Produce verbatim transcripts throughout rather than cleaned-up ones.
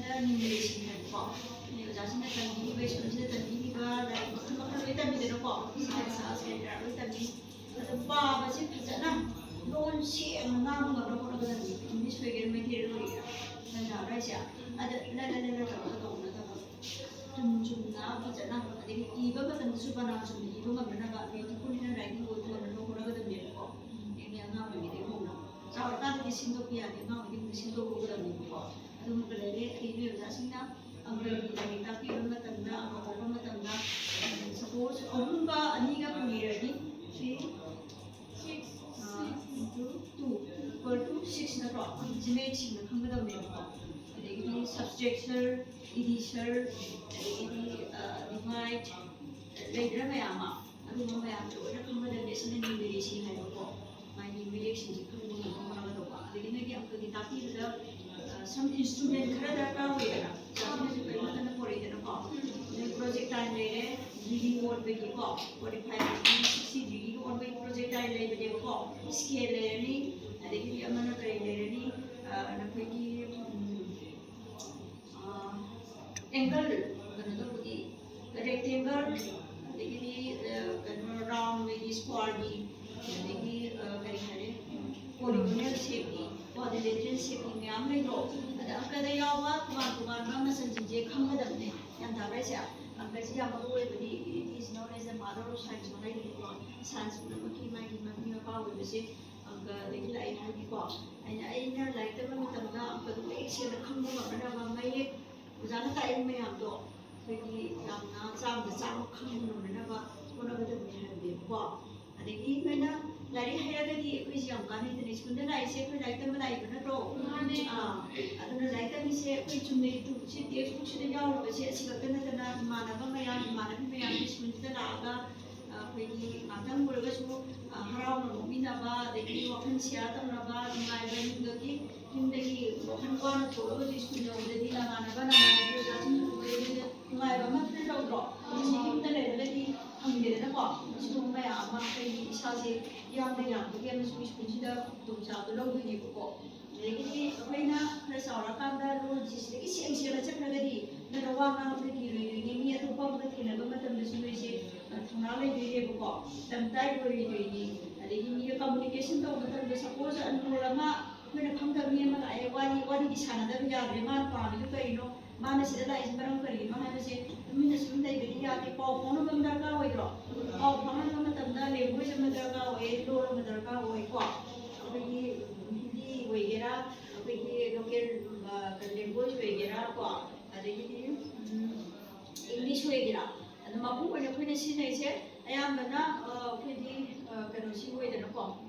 ꯅ꯭ꯌꯨꯃꯔꯦꯁꯤ ꯍꯥꯏꯕꯀꯣ, ꯑꯣꯖꯥꯁꯤꯡꯅ ꯇꯝꯕꯤꯔꯤꯕ, ꯁ꯭ꯀꯨꯜꯁꯤꯗ ꯇꯝꯕꯤꯔꯤꯕ ꯂꯥꯏꯔꯤꯛ ꯃꯈꯜ ꯃꯈꯜ ꯂꯣꯏ ꯇꯝꯃꯤꯗꯅꯀꯣ, ꯁꯥꯏꯟꯁ, ꯑꯥꯔꯠꯁ, ꯀꯔꯤ ꯀꯔꯥ ꯂꯣꯏ ꯇꯝꯃꯤ꯫ ꯑꯗꯣ ꯄꯥꯕꯁꯤ ꯐꯖꯅ ꯂꯣꯟ ꯁꯦꯡꯅ ꯉꯥꯡꯕ ꯉꯝꯅꯕ ꯍꯣꯠꯅꯒꯗꯕꯅꯤ꯫ ꯏꯪꯂꯤꯁ ꯑꯣꯏꯒꯦꯔꯥ, ꯃꯩꯇꯩꯂꯣꯟ ꯑꯣꯏꯒꯦꯔꯥ, ꯒ꯭ꯌꯥꯟ ꯇꯥꯕ꯭ꯔꯥ ꯍꯥꯏꯁꯦ? ꯑꯗ ꯂ ꯂ ꯂ ꯂ ꯇꯧꯔꯒ ꯇꯧꯕ ꯅꯠꯇꯕ, ꯆꯨꯝ ꯆꯨꯝꯅ ꯐꯖꯅ, ꯑꯗꯒꯤ ꯏꯕ ꯃꯇꯝꯗꯁꯨ ꯄꯅꯥ ꯆꯨꯝꯅ ꯏꯕ ꯉꯝꯅꯅꯕ, beautiful in writing ꯑꯣꯏꯕ ꯉꯝꯅꯅꯕ ꯍꯣꯠꯅꯒꯗꯕꯅꯦꯕꯀꯣ꯫ ꯑꯩꯅ ꯑꯉꯥꯡ ꯑꯣꯏꯔꯤꯉꯩꯗꯒꯤ ꯍꯧꯅ, ꯆꯥꯎꯔꯀꯥꯟꯗꯗꯤ ꯁꯦꯝꯗꯣꯛꯄ ꯌꯥꯗꯦ, ꯑꯉꯥꯡ ꯑꯣꯏꯔꯤꯉꯩꯗ ꯁꯦꯝꯗꯣꯛꯍꯧꯒꯗꯕꯅꯦꯕꯀꯣ꯫ ꯑꯗꯨꯃꯒ ꯂꯩꯔꯦ꯫ ꯑꯗꯒꯤ ꯅꯣꯏ ꯑꯣꯖꯥꯁꯤꯡꯅ ꯑꯪꯀꯒꯤ ꯂꯥꯏꯔꯤꯛ ꯇꯥꯛꯄꯤꯕ ꯃꯇꯝꯗ, ꯑꯪꯀ ꯍꯧꯕ ꯃꯇꯝꯗ, ꯁꯄꯣꯁ ꯑꯍꯨꯝꯒ ꯑꯅꯤꯒ ꯄꯨꯕꯤꯔꯗꯤ, three, ah, into two equal to six ꯅꯠꯇ꯭ꯔꯣ? ꯁꯤ ꯃꯌꯦꯛ ꯁꯦꯡꯅ ꯈꯪꯒꯗꯕꯅꯦꯕꯀꯣ꯫ ꯑꯗꯒꯤꯗꯤ subtraction, addition, ꯑꯗꯒꯤꯗꯤ, ꯑꯥ, divide, ꯂꯩꯈ꯭ꯔꯦ ꯃꯌꯥꯝ ꯑꯃ꯫ ꯑꯗꯨꯒꯨꯝꯕ ꯃꯌꯥꯝꯗꯣ ꯂꯣꯏꯅ ꯈꯪꯒꯗꯕꯅꯦ꯫ ꯁꯤꯅ ꯅ꯭ꯌꯨꯃꯔꯦꯁꯤ ꯍꯥꯏꯕꯀꯣ꯫ ꯃꯥꯒꯤ ꯃꯌꯦꯛꯁꯤꯡꯁꯦ ꯈꯪꯕ ꯉꯝꯅꯕ ꯍꯣꯠꯅꯒꯗꯧꯕ꯫ ꯑꯗꯒꯤ ꯅꯣꯏꯒꯤ ꯑꯪꯀꯒꯤ ꯇꯥꯛꯄꯤꯕꯗ, ꯑ, some instrument ꯈꯔ ꯗꯔꯀꯥꯔ ꯑꯣꯏꯗꯅ, ꯑꯣꯖꯥꯁꯤꯡꯅꯁꯨ ꯀꯔꯤꯝꯇ ꯀꯟꯅ ꯄꯣꯔꯛꯏꯗꯅꯀꯣ꯫ ꯑꯗꯩ projectile ꯂꯩꯔꯦ, degree ꯑꯣꯟꯕꯒꯤꯀꯣ, forty five degree, sixty degree ꯑꯣꯟꯕꯒꯤ projectile ꯂꯩꯕꯅꯦꯕꯀꯣ, scale ꯂꯩꯔꯅꯤ, ꯑꯗꯒꯤꯗꯤ ꯑꯃꯅ ꯀꯔꯤ ꯂꯩꯔꯅꯤ, ꯑ, ꯅꯈꯣꯏꯒꯤ, ꯎꯝ, ꯑ, angle, ꯀꯩꯅꯣ ꯇꯧꯕꯒꯤ, rectangle, ꯑꯗꯒꯤꯗꯤ, ꯑ, ꯀꯩꯅꯣ, round ꯒꯤ, square ꯒꯤ, ꯑꯗꯒꯤ, ꯑ, ꯀꯔꯤ ꯍꯥꯏꯔꯦ, polygonal shape ꯀꯤ, quadrilateral shape ꯀꯤ ꯃꯌꯥꯝ ꯂꯩꯗ꯭ꯔꯣ? ꯑꯗ ꯑꯪꯀꯗ ꯌꯥꯎꯕ ꯇꯣꯉꯥꯟ ꯇꯣꯉꯥꯟꯕ ꯃꯆꯜꯁꯤꯡꯁꯦ ꯈꯪꯒꯗꯕꯅꯦ꯫ ꯒ꯭ꯌꯥꯟ ꯇꯥꯕ꯭ꯔꯥ ꯍꯥꯏꯁꯦ? ꯑꯪꯀꯁꯤ ꯌꯥꯝ ꯃꯔꯨ ꯑꯣꯏꯕꯅꯤ, it is known as the mother of science ꯍꯥꯏꯔꯤꯕꯀꯣ꯫ Science ꯄꯨꯝꯅꯃꯛꯀꯤ ꯃꯥꯒꯤ ꯃꯄꯤ ꯃꯄꯥ ꯑꯣꯏꯕꯁꯦ ꯑꯪꯀꯗꯒꯤ ꯂꯥꯛꯑꯦ ꯍꯥꯏꯕꯀꯣ꯫ ꯑꯩꯅ, ꯑꯩꯅ ꯂꯥꯏꯔꯤꯛ ꯇꯝꯕ ꯃꯇꯝꯗ ꯑꯪꯀꯗꯣ ꯃꯌꯦꯛ ꯁꯦꯡꯅ ꯈꯪꯕ ꯉꯝꯅꯅꯕ, ꯃꯌꯦꯛ, ꯑꯣꯖꯥꯅ ꯇꯥꯛꯏꯕ ꯃꯌꯥꯝꯗꯣ ꯑꯩꯈꯣꯏꯒꯤ ꯌꯥꯝꯅ ꯆꯥꯝꯗ ꯆꯥꯝꯃ ꯈꯪꯕ ꯉꯝꯅꯅꯕ ꯍꯣꯠꯅꯒꯗꯕꯅꯤ ꯍꯥꯏꯕꯅꯦꯕꯀꯣ꯫ ꯑꯗꯒꯤ ꯅꯣꯏꯅ ꯂꯥꯏꯔꯤꯛ ꯍꯩꯔꯒꯗꯤ ꯑꯩꯈꯣꯏꯁꯦ ꯌꯥꯝ ꯀꯥꯟꯅꯩꯗꯅ꯫ ꯁ꯭ꯀꯨꯜꯗ ꯂꯥꯛꯏꯁꯦ ꯑꯩꯈꯣꯏ ꯂꯥꯏꯔꯤꯛ ꯇꯝꯕ ꯂꯥꯛꯏꯕ ꯅꯠꯇ꯭ꯔꯣ? ꯃꯥꯅꯦ꯫ ꯑꯥ, ꯑꯗꯨꯅ ꯂꯥꯏꯔꯤꯛ ꯇꯝꯃꯤꯁꯦ ꯑꯩꯈꯣꯏ ꯆꯨꯝꯅꯒꯤ ꯇꯨ-, ꯁꯤ text book ꯁꯤꯗ ꯌꯥꯎꯔꯤꯕꯁꯦ ꯑꯁꯤ ꯈꯛꯇ ꯅꯠꯇꯅ ꯏꯃꯥꯟꯅꯕ ꯃꯌꯥꯝ, ꯏꯃꯥꯟꯅꯕꯤ ꯃꯌꯥꯝ ꯁ꯭ꯀꯨꯜꯁꯤꯗ ꯂꯥꯛꯑꯒ, ꯑ, ꯑꯩꯈꯣꯏꯒꯤ ꯉꯥꯛꯇꯪ ꯑꯣꯏꯔꯒꯁꯨ, ꯑ, ꯍꯔꯥꯎꯅ ꯅꯣꯛꯃꯤꯟꯅꯕ, ꯑꯗꯒꯤ ꯋꯥꯈꯜ share ꯇꯧꯅꯕ, ꯅꯨꯡꯉꯥꯏꯕ ꯌꯨꯝꯗꯒꯤ, ꯌꯨꯝꯗꯒꯤ ꯋꯥꯈꯜ ꯋꯥꯅ ꯊꯣꯛꯂꯒꯁꯨ ꯁ꯭ꯀꯨꯜ ꯌꯧꯕꯗꯗꯤ ꯅꯃꯥꯟꯅꯕ, ꯅꯃꯥꯟꯅꯕꯤ, ꯑꯣꯖꯥꯁꯤꯡ ꯎꯕꯗꯒꯤ ꯅꯨꯡꯉꯥꯏꯕ ꯑꯃ feel ꯇꯧꯗ꯭ꯔꯣ? ꯁꯤ ꯌꯨꯝꯗ ꯂꯩꯔꯒꯗꯤ ꯐꯪꯗꯦꯗꯅꯀꯣ꯫ ꯁꯤꯒꯨꯝꯕ ꯃꯌꯥꯝ ꯑꯃ ꯑꯩꯈꯣꯏꯒꯤ ꯏꯁꯥꯁꯦ ꯌꯥꯡꯅ ꯌꯥꯡꯕꯒꯤ ꯑꯃꯁꯨꯡ ꯁ꯭ꯀꯨꯜꯁꯤꯗ ꯈꯨꯗꯣꯡꯆꯥꯕ ꯂꯧꯗꯣꯏꯅꯦꯕꯀꯣ꯫ ꯑꯗꯒꯤꯗꯤ ꯑꯩꯈꯣꯏꯅ ꯈꯔ ꯆꯥꯎꯔꯀꯥꯟꯗ ꯂꯣꯟꯁꯤ ꯁꯤꯗꯒꯤ ꯁꯦꯡ ꯁꯦꯡꯅ ꯆꯠꯈ꯭ꯔꯒꯗꯤ ꯅꯪꯅ ꯋꯥ ꯉꯥꯡꯕꯗ ꯀꯤꯔꯣꯏꯗꯣꯏꯅꯤ, ꯃꯤ ꯑꯇꯣꯞꯄ ꯑꯃꯒ ꯊꯦꯡꯅꯕ ꯃꯇꯝꯗꯁꯨ ꯅꯣꯏꯁꯦ ꯊꯧꯅꯥ ꯂꯩꯗꯣꯏꯅꯦꯕꯀꯣ꯫ ꯇꯝ ꯇꯥꯏ ꯑꯣꯏꯔꯣꯏꯗꯣꯏꯅꯤ꯫ ꯑꯗꯒꯤ ꯃꯤꯒ communication ꯇꯧꯕ ꯃꯇꯝꯗ suppose ꯑꯟꯅꯣꯟ ꯑꯃ ꯑꯩꯈꯣꯏꯅ ꯈꯪꯗꯕ ꯃꯤ ꯑꯃ ꯂꯥꯛꯑꯦ, ꯋꯥꯔꯤ ꯋꯥꯔꯤꯗꯤ ꯁꯥꯟꯅꯗꯕ ꯌꯥꯗ꯭ꯔꯦ, ꯃꯥꯅ ꯄꯥꯝꯃꯤꯗꯨ ꯀꯔꯤꯅꯣ, ꯃꯥꯅ ꯁꯤꯗ ꯂꯥꯛꯏꯁꯦ ꯃꯔꯝ ꯀꯔꯤꯒꯤꯅꯣ ꯍꯥꯏꯕꯁꯦ ꯇꯨꯃꯤꯟꯅ ꯁꯨꯝ ꯂꯩꯕꯗꯤ ꯌꯥꯗꯦ꯫ ꯄꯥꯎ ꯐꯥꯎꯅꯕ ꯑꯃ ꯗꯔꯀꯥꯔ ꯑꯣꯏꯗ꯭ꯔꯣ? ꯄꯥꯎ ꯐꯥꯎꯅꯕ ꯃꯇꯝꯗ language ꯑꯃ ꯗꯔꯀꯥꯔ ꯑꯣꯏ, ꯂꯣꯟ ꯑꯃ ꯗꯔꯀꯥꯔ ꯑꯣꯏꯀꯣ꯫ ꯑꯩꯈꯣꯏꯒꯤ ꯍꯤꯟꯗꯤ ꯑꯣꯏꯒꯦꯔꯥ, ꯑꯩꯈꯣꯏꯒꯤ local language ꯑꯣꯏꯒꯦꯔꯥ ꯀꯣ, ꯑꯗꯒꯤꯗꯤ English ꯑꯣꯏꯒꯦꯔꯥ, ꯑꯗꯣ ꯃꯄꯨꯡ ꯑꯣꯏꯅ ꯑꯩꯈꯣꯏꯅ ꯁꯤꯖꯤꯟꯅꯩꯁꯦ ꯑꯌꯥꯝꯕꯅ ꯑꯩꯈꯣꯏꯗꯤ ꯀꯩꯅꯣꯁꯤ ꯑꯣꯏꯗꯅꯀꯣ,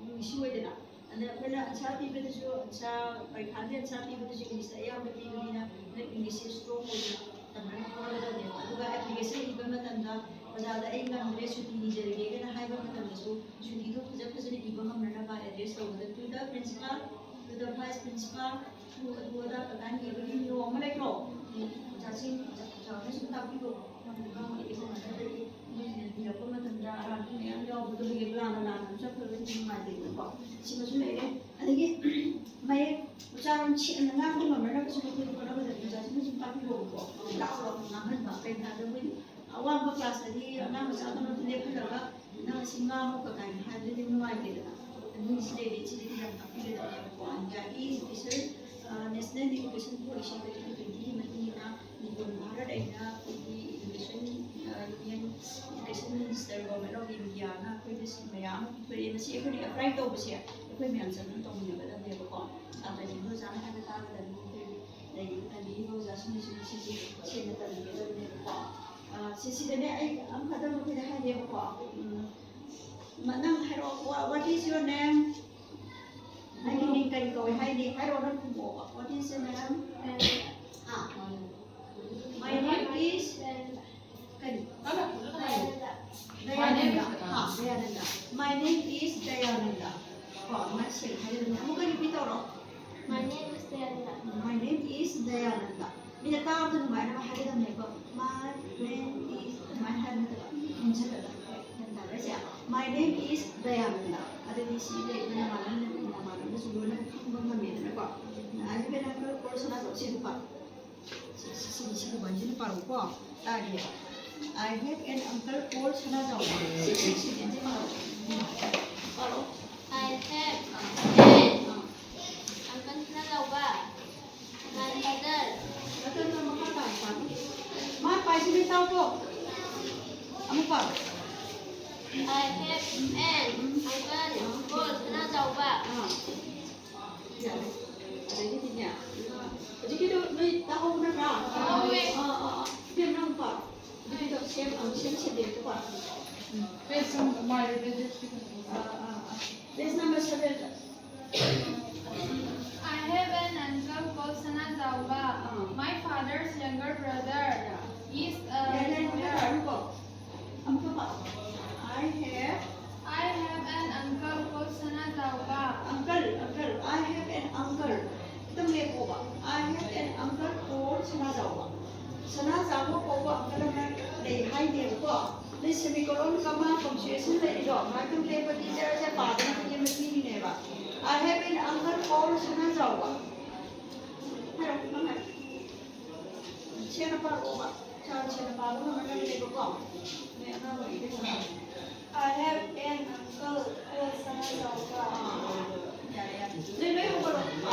ꯁꯤ ꯑꯣꯏꯗꯅ꯫ ꯑꯗ ꯑꯩꯈꯣꯏꯅ ꯑꯟꯁꯥꯔ ꯄꯤꯕꯗꯁꯨ, ꯑꯟꯁꯥꯔ ꯄꯔꯤꯈꯥꯒꯤ ꯑꯟꯁꯥꯔ ꯄꯤꯕꯗꯁꯨ ꯏꯪꯂꯤꯁꯇ ꯑꯌꯥꯝꯕ ꯄꯤꯕꯅꯤꯅ ꯅꯪ ꯏꯪꯂꯤꯁꯁꯦ ꯁ꯭ꯇꯔꯣꯡ ꯑꯣꯏꯅ ꯇꯝꯅꯕ ꯍꯣꯠꯅꯒꯗꯕꯅꯦꯕ꯫ ꯑꯗꯨꯒ application ꯏꯕ ꯃꯇꯝꯗ ꯑꯣꯖꯥꯗ ꯑꯩ ꯉꯝꯗ꯭ꯔꯦ, ꯁꯨꯇꯤ ꯅꯤꯖꯔꯒꯦꯒꯅ ꯍꯥꯏꯕ ꯃꯇꯝꯗꯁꯨ ꯁꯨꯇꯤꯗꯣ ꯐꯖ ꯐꯖꯅ ꯏꯕ ꯉꯝꯅꯅꯕ address ꯇꯧꯕꯗ to the principal, to the vice principal, to ꯑꯗꯨ ꯑꯗꯥ ꯀꯀꯥꯅ ꯏꯕꯒꯤ ꯅꯤꯌꯣꯝ ꯑꯃ ꯂꯩꯇ꯭ꯔꯣ? ꯑꯣꯖꯥꯁꯤꯡ ꯑꯣꯖꯥ ꯑꯣꯖꯥ ꯍꯣꯏꯅ ꯁꯨꯝ ꯇꯥꯛꯄꯤꯔꯣ꯫ ꯃꯣꯏꯅ ꯏꯔꯛꯄ ꯃꯇꯝꯗ ꯑꯔꯥꯟꯕ ꯃꯌꯥꯝ ꯌꯥꯎꯕꯗꯣ ꯍꯌꯦꯡ ꯂꯥꯟꯅ ꯂꯥꯟꯅ ꯑꯗꯨꯝ ꯆꯠꯈ꯭ꯔꯒꯗꯤ ꯅꯨꯡꯉꯥꯏꯇꯦꯗꯅꯀꯣ꯫ ꯁꯤꯃꯁꯨ ꯂꯩꯔꯦ꯫ ꯑꯗꯒꯤ ꯃꯌꯦꯛ ꯎꯆꯥꯔꯣꯟ ꯁꯦꯡꯅ ꯉꯥꯡꯕ ꯉꯝꯅꯅꯕꯁꯨ ꯃꯈꯣꯏꯗ ꯍꯣꯠꯅꯒꯗꯕꯅꯤ꯫ ꯑꯣꯖꯥꯁꯤꯡꯅ ꯁꯨꯝ ꯇꯥꯛꯄꯤꯔꯛꯑꯣꯕꯀꯣ꯫ ꯂꯥꯎ ꯂꯥꯎꯅ ꯉꯥꯡꯍꯟꯕ꯫ ꯀꯩꯒꯤꯅꯣ ꯍꯥꯏꯕꯗ ꯃꯣꯏꯗꯤ ꯑꯋꯥꯡꯕ ꯀ꯭ꯂꯥꯁꯇꯗꯤ ꯑꯉꯥꯡ ꯃꯆꯥ ꯑꯃ ꯂꯦꯞꯍꯜꯂꯒ ꯅꯪ ꯑꯁꯤ ꯉꯥꯡꯉꯨ ꯀꯀꯥꯏꯅ ꯍꯥꯏꯕꯗꯨꯗꯤ ꯅꯨꯡꯉꯥꯏꯇꯦꯗꯅ꯫ ꯅꯣꯏ ꯁꯤ ꯂꯩꯔꯦ, ꯁꯤꯗꯤ ꯌꯥꯝ ꯇꯥꯛꯄꯤꯒꯗꯕꯅꯦꯕꯀꯣ꯫ ꯏꯟꯗꯤꯌꯥꯒꯤ education, national education policy twenty twenty ꯒꯤ ꯃꯇꯨꯡ ꯏꯟꯅ ꯅꯤꯄꯨꯟ ꯚꯥꯔꯠ ꯑꯩꯅ ꯑꯩꯈꯣꯏꯒꯤ education, union education minister government of Indiaꯅ ꯑꯩꯈꯣꯏꯗ ꯁꯤ ꯃꯌꯥꯝ ꯑꯃ ꯄꯤꯊꯣꯔꯛꯑꯦ꯫ ꯃꯁꯤ ꯑꯩꯈꯣꯏꯅ apply ꯇꯧꯕꯁꯦ ꯑꯩꯈꯣꯏ ꯃꯌꯥꯝ ꯆꯪꯗꯅ ꯇꯧꯃꯤꯟꯅꯒꯗꯕꯅꯦꯕꯀꯣ꯫ ꯁꯥꯇ꯭ꯔꯁꯤꯡꯗꯣ ꯑꯣꯖꯥꯅ ꯍꯥꯏꯕ ꯇꯥꯒꯗꯕꯅꯤ꯫ ꯑꯩꯈꯣꯏꯒꯤ ꯂꯩꯔꯤꯕ ꯇꯝꯕꯤꯔꯤꯕ ꯑꯣꯖꯥꯁꯤꯡꯅꯁꯨ ꯃꯁꯤꯁꯦ ꯁꯦꯡꯅ ꯇꯝꯕꯤꯒꯗꯕꯅꯦꯕꯀꯣ꯫ ꯑ, ꯁꯤ, ꯁꯤꯗꯅꯦ ꯑꯩ ꯑꯃꯈꯛꯇꯪ ꯃꯈꯣꯏꯗ ꯍꯥꯏꯒꯦꯕꯀꯣ꯫ ꯎꯝ, ꯃ-, ꯅꯪ ꯍꯥꯏꯔꯛꯑꯣ, what is your name? ꯅꯪꯒꯤ ꯃꯤꯡ ꯀꯔꯤ ꯀꯧꯏ ꯍꯥꯏꯅꯤ? ꯍꯥꯏꯔꯛꯑꯣ, ꯅꯪ ꯈꯨꯝꯃꯛꯑꯣꯕ꯫ What is your name? ꯍꯥ? My name is ꯀꯔꯤ? ꯗꯌꯥꯅꯟꯗ꯫ ꯍꯥ, Dayananda. My name is Dayananda. ꯀꯣ, ꯑꯗꯨꯃꯥꯏꯅ ꯁꯦꯡꯅ ꯍꯥꯏꯒꯗꯕꯅꯤ꯫ ꯑꯃꯨꯛꯀ repeat ꯇꯧꯔꯣ꯫ My name is Dayananda. My name is Dayananda. ꯃꯤꯅ ꯇꯥꯕꯗ ꯅꯨꯡꯉꯥꯏꯅꯕ ꯍꯥꯏꯒꯗꯕꯅꯦꯕ꯫ My name is ꯑꯗꯨꯃꯥꯏꯅ ꯍꯥꯏꯕ ꯅꯠꯇꯕ, ꯈꯣꯝꯖꯤꯜꯂꯒ꯫ ꯒ꯭ꯌꯥꯟ ꯇꯥꯕ꯭ꯔꯥ ꯏꯆꯦ? My name is Dayananda. ꯑꯗꯨꯗꯤ ꯁꯤ ꯂꯩꯕ ꯅꯃꯥꯟꯅꯕ, ꯅꯃꯥꯟꯅꯕ ꯂꯣꯏꯅ ꯈꯪꯕ ꯉꯝꯃꯦꯗꯅꯀꯣ꯫ ꯑꯗꯨꯒ ꯅꯪ ꯀꯣꯔꯁ ꯑꯃ ꯇꯧꯁꯦꯕꯀꯣ꯫ ꯁꯤ, ꯁꯤ, ꯁꯤꯒꯤ, ꯁꯤꯒꯤ ꯋꯥꯔꯤꯁꯤꯅ ꯄꯥꯔꯛꯎꯀꯣ꯫ ꯇꯥꯒꯦ꯫ I have an uncle called ꯁꯅꯥꯖꯥꯎꯕ꯫ ꯁꯤ, ꯁꯤ, ꯁꯤ, ꯁꯤ ꯄꯥꯔꯛꯑꯣ꯫ ꯎꯝ꯫ ꯄꯥꯔꯛꯑꯣ꯫ I have ah. An ah. Uncle Sanajaoba. My father꯫ ꯅꯠꯇꯦ, ꯅꯠꯇꯦ, ꯃꯈꯥ ꯇꯥꯅ ꯄꯥꯔꯛꯑꯣ꯫ ꯃꯥ ꯄꯥꯏꯁꯤꯗꯤ ꯇꯥꯎꯀꯣ꯫ ꯑꯃꯨꯛ ꯄꯥꯔꯛꯑꯣ꯫ I have an uncle called ꯁꯅꯥꯖꯥꯎꯕ꯫ ꯑꯥ꯫ ꯌꯥꯔꯦ꯫ ꯑꯗꯒꯤꯗꯤꯅꯦ, ꯍꯧꯖꯤꯛꯀꯤꯗꯣ ꯅꯣꯏ ꯇꯥꯍꯧꯕ ꯅꯠꯇ꯭ꯔꯥ? ꯇꯥꯍꯧꯋꯦ꯫ ꯑꯥ, ꯑꯥ, ꯑꯥ꯫ ꯏꯕꯦꯝ, ꯅꯪ ꯄꯥꯎ꯫ ꯍꯧꯖꯤꯛꯀꯤꯗꯣ ꯁꯦꯝ, ꯑꯃꯨꯛ ꯁꯦꯝ ꯁꯦꯝꯕꯤꯔꯛꯀꯦꯀꯣ꯫ ꯎꯝ꯫ Page number, my relative. Ah, ah, ah. Page number seven. I have an uncle called Sanajaoba, ah. My father's younger brother, ꯌꯥ꯫ Is a ꯌꯥꯔꯦ, ꯌꯥꯔꯦ, ꯃꯈꯥ lawyer꯫ ꯇꯥꯔꯅꯨꯀꯣ꯫ ꯑꯃꯨꯛꯀ ꯄꯥꯎ꯫ I have I have an uncle called Sanajaoba. Uncle, uncle, I have an uncle. ꯈꯤꯇꯪ ꯂꯦꯞꯄꯣꯕ꯫ I have an uncle called ꯁꯅꯥꯖꯥꯎꯕ꯫ ꯁꯅꯥꯖꯥꯎꯕ ꯀꯧꯕ uncle ꯑꯃ ꯂꯩ ꯍꯥꯏꯅꯦꯕꯀꯣ꯫ ꯅꯣꯏ semicolon, comma, punctuation ꯂꯩꯔꯤꯗꯣ, ꯉꯥꯏꯍꯥꯛꯇꯪ ꯂꯦꯞꯄꯗꯤ ꯖꯔ ꯖꯔ ꯄꯥꯗꯅꯕꯒꯤ ꯑꯃ ꯄꯤꯔꯤꯅꯦꯕ꯫ I have an uncle called ꯁꯅꯥꯖꯥꯎꯕ꯫ ꯍꯥꯏꯔꯣ, ꯅꯪ ꯍꯥꯏꯔꯣ꯫ ꯁꯦꯡꯅ ꯄꯥꯔꯛꯑꯣꯕ꯫ ꯁꯥꯔ ꯁꯦꯡꯅ ꯄꯥꯕ ꯉꯝꯃꯔꯣꯏꯕꯀꯣ꯫ ꯅꯣꯏ ꯑꯉꯥꯡ ꯑꯣꯏꯔꯤꯕꯩ ꯆꯥꯡ꯫ I have an uncle called ꯁꯅꯥꯖꯥꯎꯕ꯫ ꯑꯥ, ꯑꯥ, ꯑꯥ꯫ ꯌꯥꯔꯦ, ꯌꯥꯔꯦ꯫ ꯅꯣꯏ ꯂꯣꯏ ꯍꯧꯒꯠꯂꯣ꯫